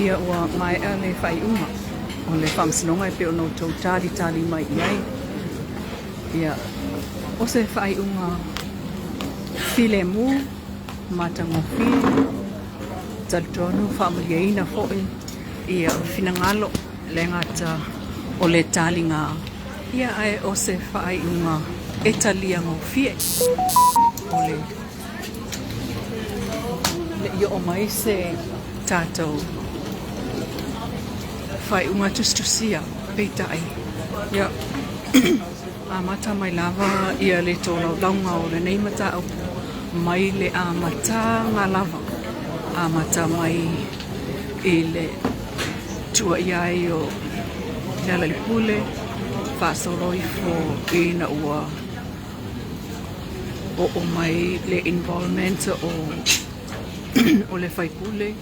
Ia ua maea le faaiuga o le faamasinoga e pei ona outou talitali mai i ai. Ia, o se faaiuga filemu, matagofie, talitonu faamalieina foi ia finagalo le gata o le taliga, ia ae o se faaiuga e talia gofie. O le le i oo mai se tatou faaiuga tusitusia, peitai, ia, amata mai lava ia le tolaulauga o lenei mataupu mai le amataga lava, amata mai i le tuuaia ai o Lealailepule, faasolo ifo ina ua oo mai le involvement o o le faipule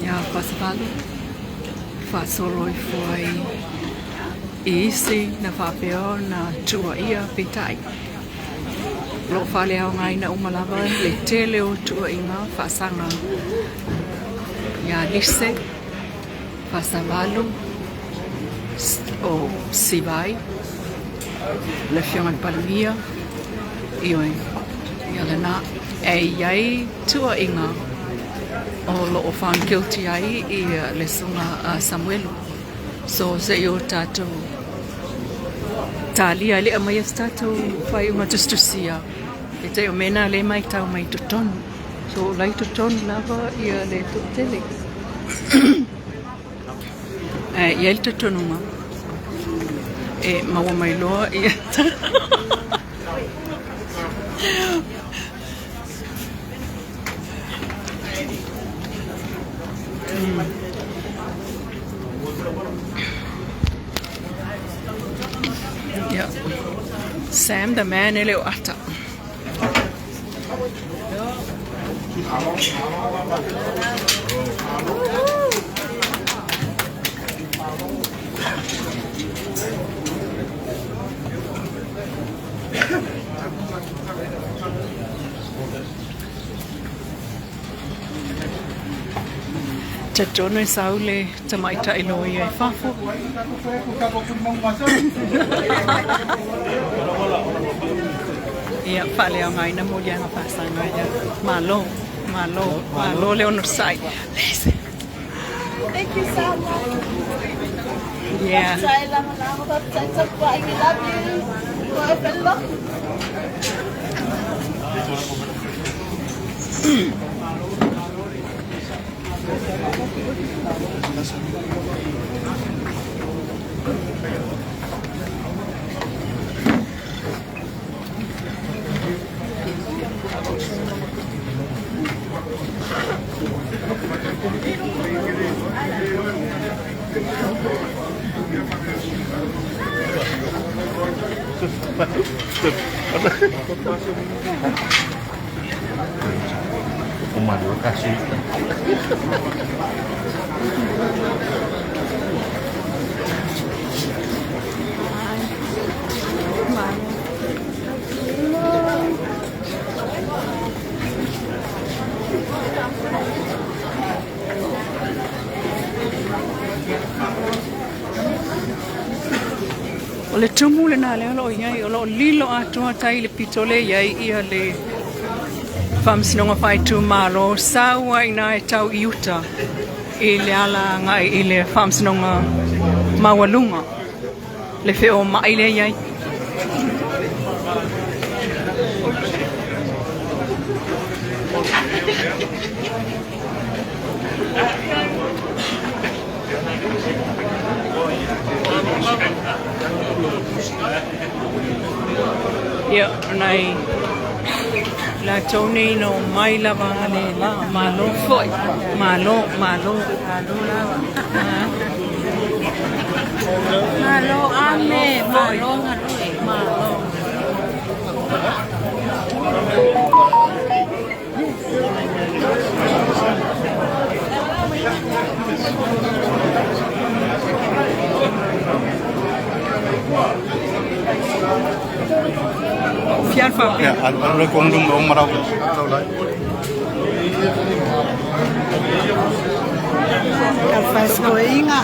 ia Fasavalu, faasolo ifo ai i isi na faapea ona tuuaia peitai o lo o faaleaogaina uma lava le tele o tuuaiga faasaga ia Lise Fasavalu o Sivai, le Afioga i le Palemia, ioe, ia lena. E i ai tuuaiga o lo o found guilty ai ia le Susuga a Samuelu. So se i o tatou talia e le aumaia se tatou faaiuga tusitusia e te o mea na le maitau mai totonu. So o la i totonu lava ia le toatele. Ae i ai le talitonuga e maua mai loa ia Sam the man e le o ata. Talitonu e sau le tamaitai loia i fafo. Ia, faaleaogaina moliaga faasaga ia. Malo, malo, malo le onosai. Thank you so much. Yeah. Faafetai lagolago, faafetai tapuai, we love you. Ua fello. O le tumu lena lea o lo o i ai, o lo o lilo atoa tai i le pito lea e i ai ia le Faamasinoga Faaitumalo, sau ai i ina e tau i uta i le ala agai i le Faamasinoga Maualuga, le feomai lea e i ai. Ia, o nai latou nei na omai lava analeila, malo foi, malo, malo. Malo lava. Malo ame, malo galue. Malo. Taufaesoaina.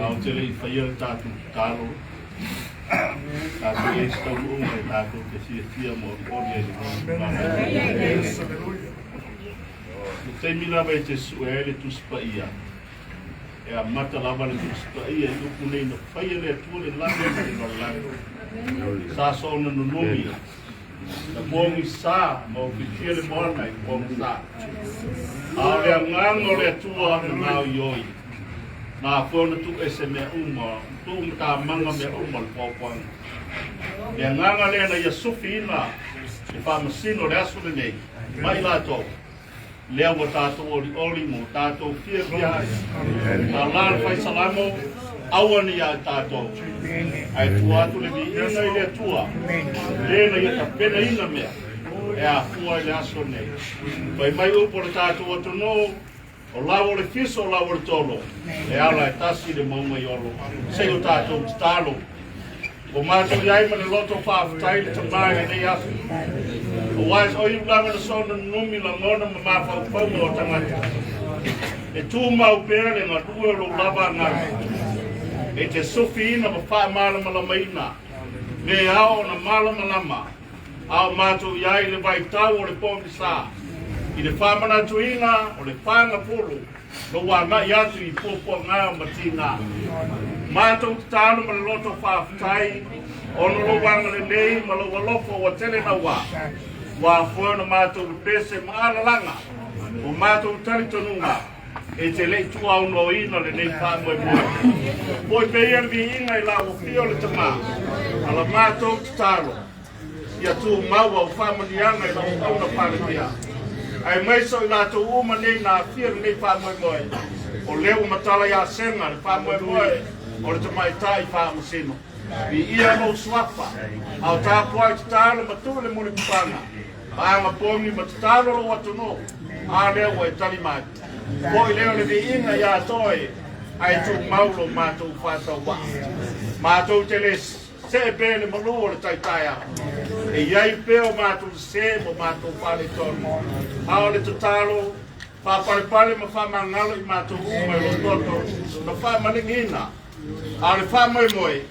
Ou te le i faia le tatou tatalo, tatou i ai se taunuuga e tatou te fiafia ma olioli ai i lenei tulaga. Le taimi lava e te sue ai le Tusi Paia, e amata lava le Tusi Paia i upu nei na faia le Atua le lagi ma le lalolagi. Sa soona nunumi, na pogisa ma ofitia le moana i pogisa. A o le agaga o le Atua na gaoioi. Na afua ona tuuese mea uma, tuu matamaga mea uma o le puapuaga. Le agaga lea na ia sufiina le faamasino o le aso lenei ma i latou, lea ua tatou olioli ma ua tatou fiafia ai. A la le fai Salamo, aua ne i ia i tatou, ae tua atu le viiga i le Atua, le na ia tapenaina mea e afua i le aso lenei. Fai mai upu o le tatou atunuu, O lau o le fiso, o lau o le tolo, e ala e tasi le mauga i Olo. Se i o tatou tatalo. Ua matou i ai ma le loto faafetai le Tama i lenei aso. Aua e o lava na soona nunumi lagona ma mafaufauga o tagata. E tumau pea le galue o lou lava agaga. E te sufiina ma faamalamalamaina me ao ona malamalama a o matou i ai le vaitau o le pogisa i le faamanatuina o le fagafulu lou agai atu i puapuaga o matina. Matou tatalo ma le loto faafetai ona lou agalelei ma lou alofa ua tele naua. Ua afua ona matou pepese ma alalaga o matou talitonuga e te le i tuuaunoaina lenei faamoemoe. Foi pea ia le viiga i la ua o le Tama, a la matou tatalo ia tumau au faamanuiaga i lau auauna Palemia. Ae mai so i latou uma nei na afia lenei faamoemoe, o lea ua matala ia sega le faamoemoe o le tamaitai faamasino. Viia lou suafa, a o tapuai tatalo ma tuu le mulipapaga, ma agapogi ma tatalo lou atunuu, a lea ua e tali mai. Foi lea o le viiga ia toe, ae tumau lo matou faatauvaa. Matou te le see pea le malu o le taitaea. E iai pea o matou sese ma matou faaletonu. A o le tatalo, faapalepale ma faamagalo i matou uma i lou toto, na faamaligiina. A o le faamoemoe,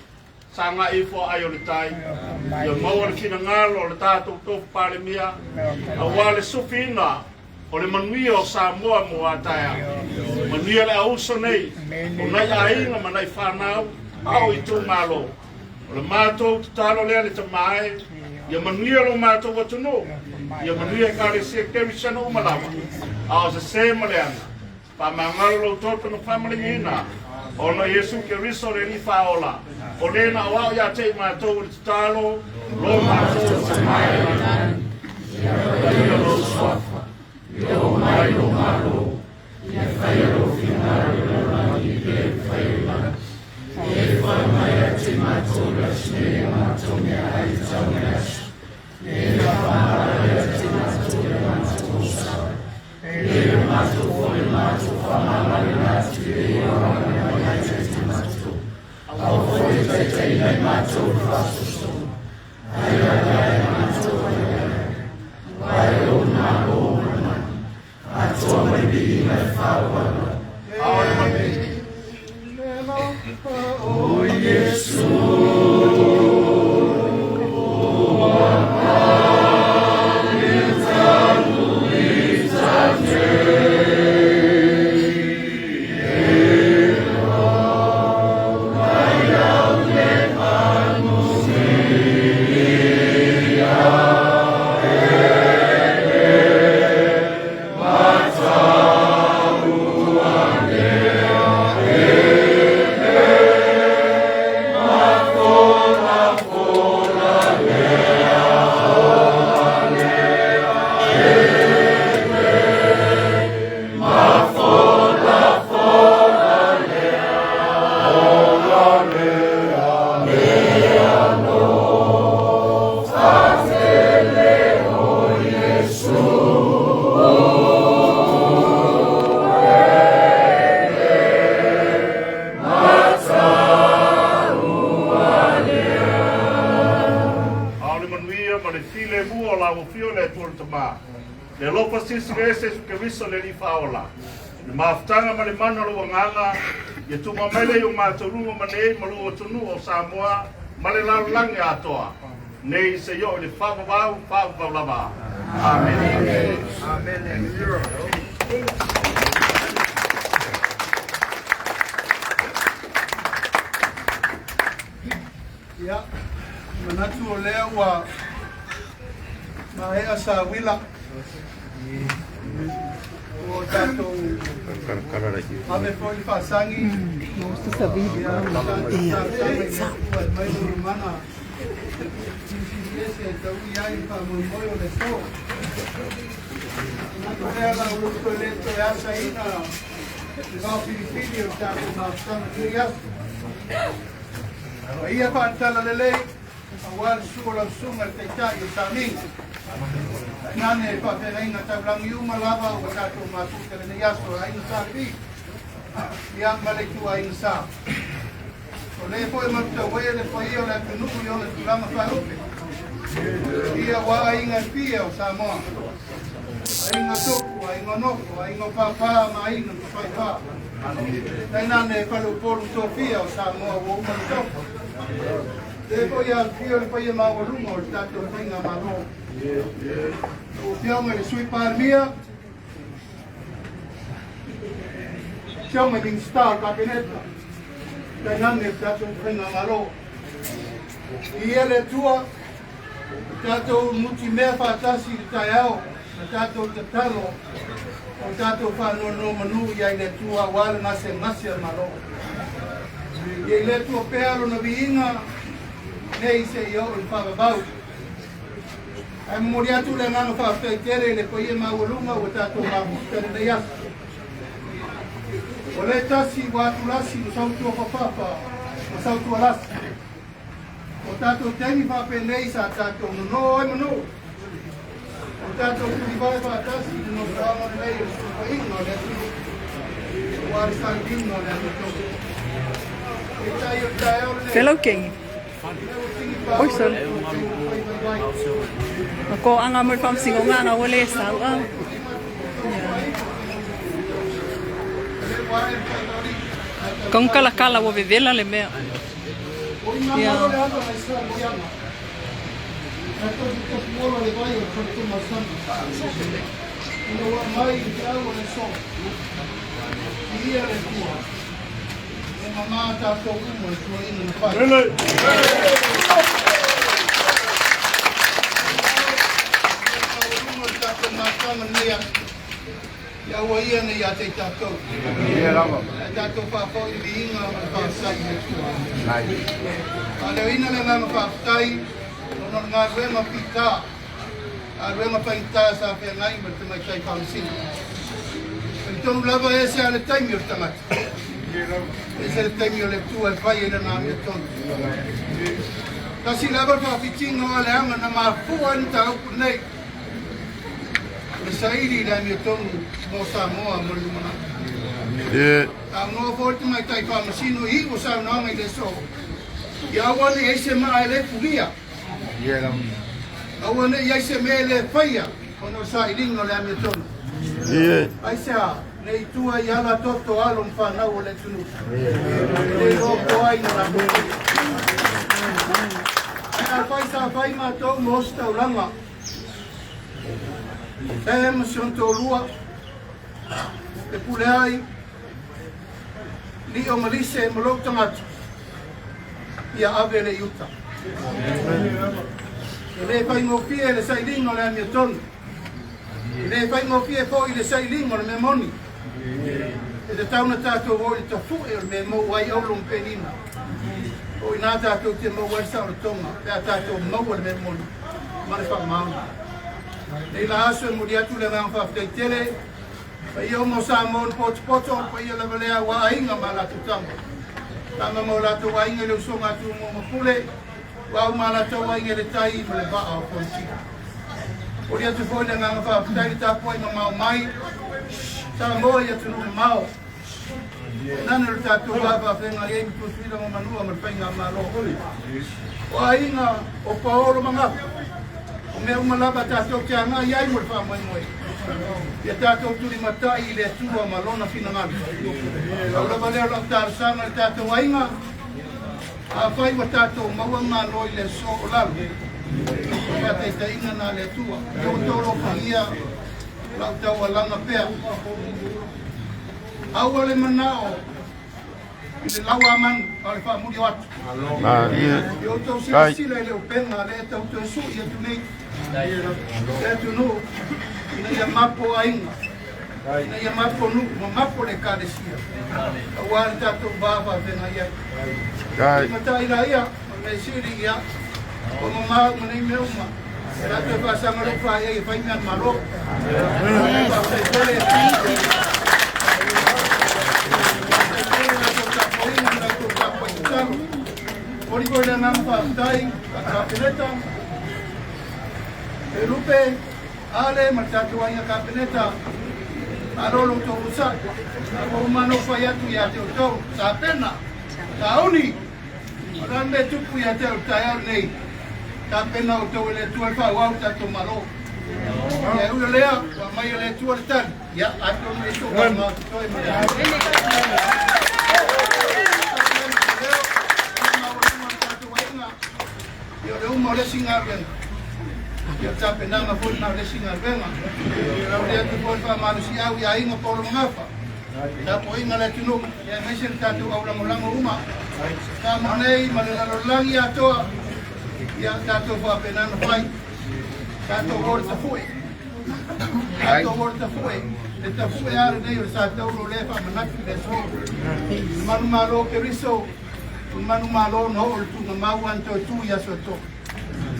sagai ifo ai o le tai, ia maua le finagalo o le tatou tofu Palemia, aua le sufiina o le manuia o Samoa mo a taeao. Manuia le auso nei, o nai aiga ma nai whanau, a o itumalo. O le matou tatalo lea le Tama e, ia manuia lo matou atunuu, ia manuia Ekalesia Kerisiano uma lava, a o sese ma leaga, faamagalo lou toto na faamaligiina, ona Iesu Keriso le Alii faaola, o le na o ao ia te i matou i le tatalo, lo matou Tama e lagi. Ia lou suafa, ia oo mai lou Malo, ia faia lou finagalo i lalolagi pei ona faia i lagi. Ia fai mai ia te matou le aso nei e matou meaai e tatau i le aso. Ia faamagalo ia te matou i a matou osa. Pei ona matou foi o matou faamagaloina atu i e o agai mai ia te matou. Aua foi e taitaiina i matou i le faasosoga, ae ia agai matou mai le ai. Aua e lou Malo ma le mana, atoa ma le viiga e faaauau. O Iesu. Silisili Ese Iesu Keriso le Alii Faaola, le mafutaga ma le mana o lou Agaga, ia tuuma mai lea i o matou luma ma nei ma lou atunuu o Samoa ma le lalolagi atoa, nei seia oo i le faavavau, faavavau lava. Amene. Ia, manatu o lea ua maea sauila ua tatou ave foi le faasagi ia mai lumana silisili ese e taui ai le faamoemoe o le aso. Manatu lea la ua toe le toe asaina le vaofilifili o le tatou mafutaga i lenei aso. Paia faale-talalelei aua le susu o lau susuga i le Taitai o Sauniga. Tainane faafeagaiga taulagi uma lava ua tatou mafuta i lenei aso e Aiga Sa Levi ia ma le ituaiga sa. O lea foi e malutauea le paia o le atunuu i ona tulaga faalupe. Ia ua aiga e fia o Samoa. Aiga Tupu, Aiga Nofo, Aiga Pāpā ma Aiga Tafaifā. Tainane faleupolu tofia o Samoa ua uma ona tofa. Lea foi e afifio le paia maualuga o le tatou faigamalo. Lau Afioga i le Sui Palemia, Afioga i Minisita o le Kapeneta, tainane le tatou faigamalo. Viia le Atua, o tatou nutimea faatasi i le taeao na tatou tatalo o tatou faanonomanu i ai le Atua aua le gasegase a le Malo. Ia i le Atua pea lona viiga nei seia oo i le faavavau. Ae momoli atu le agaga faafetai tele i le paia maualuga ua tatou mafuta i lenei aso. O le tasi ua atulasi ma sautua fafafa ma sautua lasi. O tatou taimi faapenei sa tatou nono ai manu. O tatou tulivae faatasi i le nofoaga lelei o le sulufaiga o le atunuu, aua le sailiga o le amiotonu. Peitai o le taeao lenei, Fellow King. lea ua tigi Oi paolo sole. le tino fai vaivai. Ma ko anga mo le faamasinoga ana ua le sau a. Kong kalakala ua vevela le mea. Ia. Ia aua ia ne i ia te i tatou. Ae tatou faafoi i viiga ma le faafetai i le Atua. Faaleoina le agaga faafetai ona o le galuega fita, galuega faigata sa feagai ma le tamaitai faamasino. Talitonu lava e ese lava le taimi o le tagata, ese le taimi o le Atua e fai ai lana amiotonu. Tasi lava le faafitiga o aleaga na mafua ai le mataupu lenei. O le saili i le amiotonu mo Samoa mo le lumanai. Saunoa foi le tamaitai faamasino i iu o saunoaga i le aso, ia aua ne i ai se maa e le pulia, aua ne i ai se mea e le faia ona o le sailiga o le amiotonu. Aisea, ne i tua i ala toto alo ma fanau o le atunuu, e le iloa po ai na latou faia. Ae afai sa fai matou ma ositaulaga, E ma si ona toalua e pule ai Lio ma Lise ma lou tagata ia ave le i uta. E le faigofie le sailiga o le amiotonu. E le faigofie foi le sailiga o le mea moni. E tatau ona tatou o i le tafue o le mea e maua ai auro ma penina. O i ina tatou te maua ai le saolotoga pe a tatou maua le mea moni ma le faamaoni. Nei la aso e momoli atu le agaga faafetai tele paia uma o Samoa na potopoto, o le paia lava lea aua aiga ma a latou tama. Tama ma o latou aiga i le usoga a Tumua ma Pule, ua au ma a latou aiga i le tai ma le vaa o Fonoti. Momoli atu foi le agaga faafetai i le tapuai mamao mai Samoa i atunuu mamao. Nana le tatou va faafeagai ai ma Tutuila ma Manua ma le Faigamalo. O aiga o Paolo ma Gafa, o mea uma lava tatou te agai ai mo le faamoemoe. Ia tatou tulimatai i le Atua ma lona finagalo. Pau lava lea o lau talosaga i le tatou aiga, afai ua tatou maua malo i le aso o lalo, o faataitaiga na a le Atua. Ia outou alofagia lau taualaga pea. Aua le manao i le lauamanu a o le faamuli o atu. Ia outou silasila i le upega lea e tau toe sui atu nei le atunuu ina ia mapo aiga, ina ia mapo nuu, ma mapo le ekalesia, aua le tatou va faafeagai ai. Matai laia, o le mea sili ia, ua mamao ma nei mea uma. E latou e faasaga lou faaia e fai mea a le Malo. Faafetai tele. Faafetai tele la outou tapuaiga ma la outou tapuai tatalo. Momoli foi le agaga faafetai a le Kapeneta, e Lupe, Ale ma le tatou aiga Kapeneta, malo lo outou onosai. A ua uma ona ou fai atu ia te outou, tapena, sauni, o le a le mea e tupu ia te au i le taeao lenei, tapena outou e le Atua e faaauau le tatou Malo. Ia e ui o lea, ua aumai e le Atua le tali, ia atonu e i sou ma totoe ma le Atua. Ia o le uma o le isi galuega, ia o le tapenaga foi lena o le isi galuega. Momoli atu foi le faamalosiau i aiga Paulo ma Gafa, tapuaiga a le atunuu, ia aemaise le tatou aulagolago uma. Samoa nei ma le lalolagi atoa, ia tatou faapena ona fai. Tatou o le tafue. Tatou o le tafue. Le tafue lava lenei o le sa tauro lea e faamanatu i le aso. Le manumalo o Keriso, O le manumalo na oo i le tuugamau a na toe tu i aso e tolu.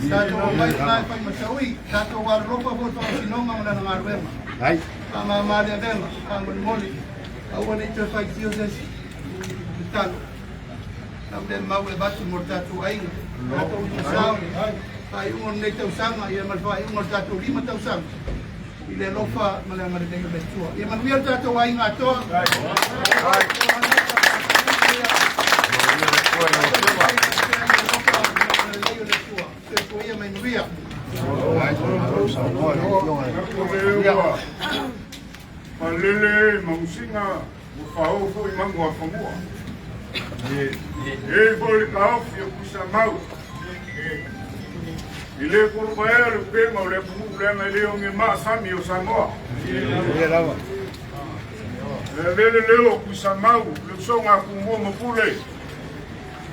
Tatou omai lena e fai mataui, tatou alolofa foi i le faamasinoga ma lana galuega. Faamama le avega, faamolemole, aua ne i toe faitio se isi. Tatalo, lau lea mau e avatu mo le tatou aiga, tatou utusao, faaiuga o lenei tausaga, ia ma le faaiuga o le tatou 5 tausaga, i le alofa ma le agalelei o le Atua. Ia manuia le tatou aiga atoa. Soifua ia manuia. Malele mausiga ua faaoo foi manu a fanua. E foi le taofi o Tuisamau. E le kolovaea le upega o le atunuu leaga e le o ni maa sami o Samoa. E avea le leo o Tuisamau, le usoga a Tumua ma Pule,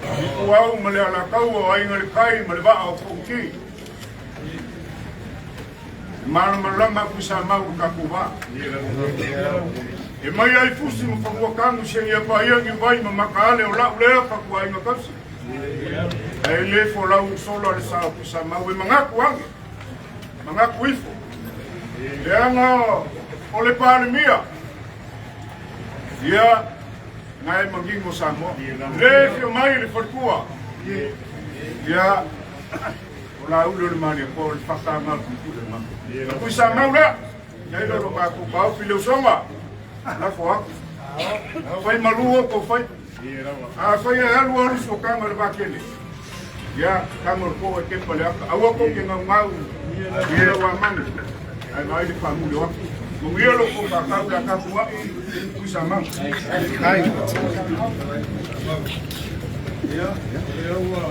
Ituau ma le Alataua o Aiga i le Tai ma le Vaa o Fonoti. E malamalama Tuisamau i le tatou vaa. E mai ai fusi ma fanua tanu seia paia ni vai ma makaale o lau lea fatuaiga tausi. Ae le folau sola le sa o Tuisamau e manatu ane, manatu ifo. Leaga o le Palemia, ia, na e manino Samoa. Le fio mai le faletua, ia, o la ule o le Malietoa o le fatanga o le pule ma. Tuisamau lea, nei lolo matou taofi le usoga, lafo atu. Fai malu o tou fai. A fai e alu alu suakaga o le vatele, ia, tago le toa e tepa le ata. Aua tou te naunau i le uamanu, ae vaai le faamuli o atu. Manuia lo tou tatau le a tapuai Tuisamau. Ia, o lea ua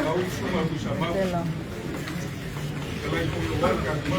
au usuga Tuisamau. Fetalai foi o au tatou.